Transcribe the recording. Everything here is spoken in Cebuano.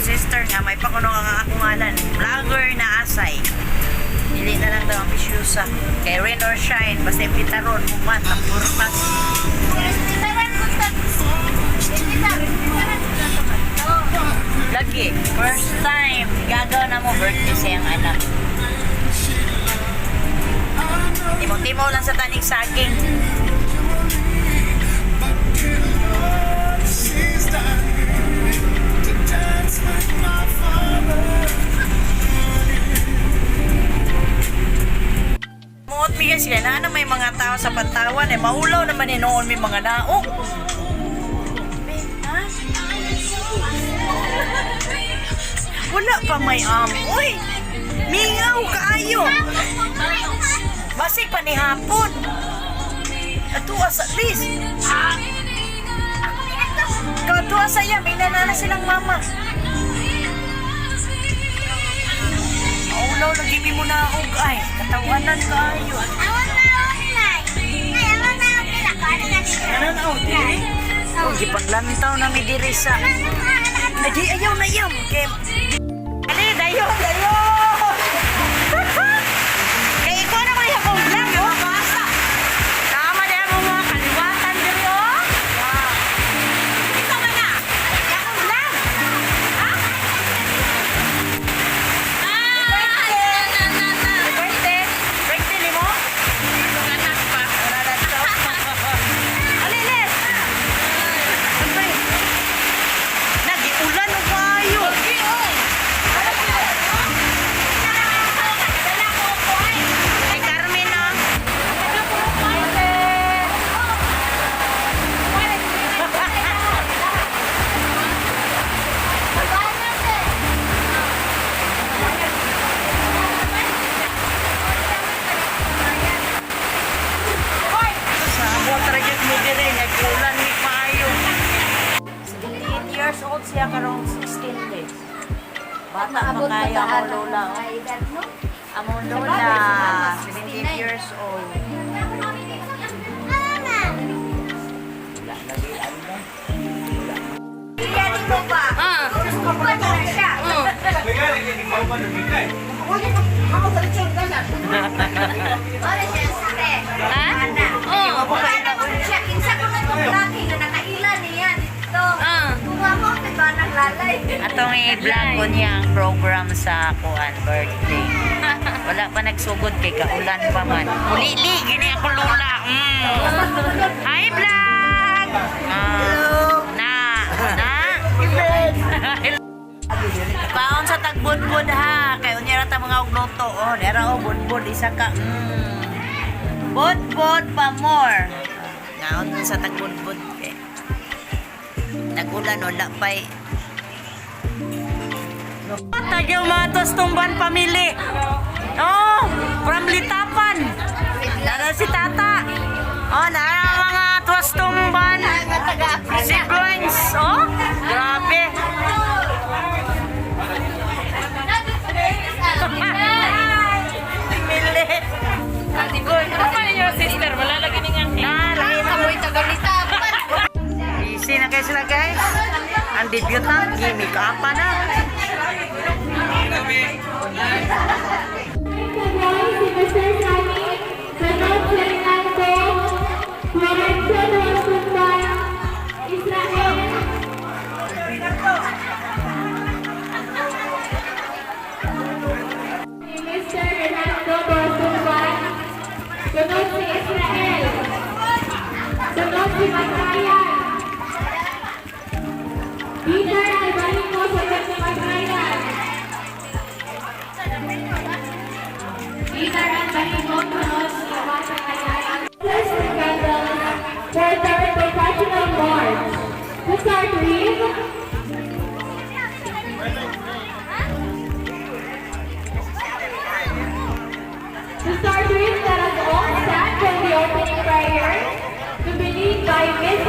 sister nga may pakuno ang akong ngalan. Vlogger na asay. Dili na lang daw ambisyosa. Kay rain or shine, basta imbitaron, human, tapurpas. Lagi, first time, gagaw na mo birthday sa iyang anak. Timo-timo lang sa tanig saging. Muot mi guys, kaya na may mga tao sa pantawan eh. Maulaw naman eh noon may mga naog. Ha? Wala pa may amoy. Mingaw kaayo. Basig pa ni hapon. Atua sa least. Katua sa iya, may nanana silang mama. Maulaw lagi mi mo naog ay. Katawanan kaayo. Ano na oh, diri? Oh, gipanglantaw na mi diri sa. Ay, di ayaw na yam. Kay Ali, dayon, dayon. Kay ikaw na may akong vlog, oh. Basa. Tama di mo mga kaliwatan diri, oh. Ikaw man na. Akong vlog. Ha? Birthday. Birthday ni mo? Wala na to. Ali, Les. Siyempre. Nagiulan o kayo. Kay Carmen ah. Sa amo tragyod mo dire nag-ulan ni maayo. 78 years old siya karong 16 days. Bata pa kayo among lola. Oh. Among lola, 78 years old. Atong i-vlog ko niya ang program sa kuan birthday. Wala pa nagsugod kay kaulan pa man. Ulili gini ako lola. Hi vlog. Hello. Na na. Paon sa tagbudbud ha. Kay unya ra ta mga ugluto. Oh, dera oh budbud isa ka. Budbud pa more. Naon sa tagbudbud kay. Nagulan wala pa'y Tagaw Matos Tumban family. Oh, from Litapan. Nara si Tata. Oh, nara mga Tuas Tumban. Siblings. Oh, grabe. Mili. Sister, wala lagi ni nga. Na, lahi na. Busy na kayo sila guys. Ang debutant, gimmick apa na. Si Mr. Sunny, Sunod Fernando, Florencio Duasumban, Israel. Si Mr. Renato Duasumban, sunod si Israel, sunod si Matayan, Peter Alvarino, sunod si Matayan. Peter Alvarino, sunod si Matayan. First candles for their professional march. To start with, let us all stand for the opening prayer to be led by Miss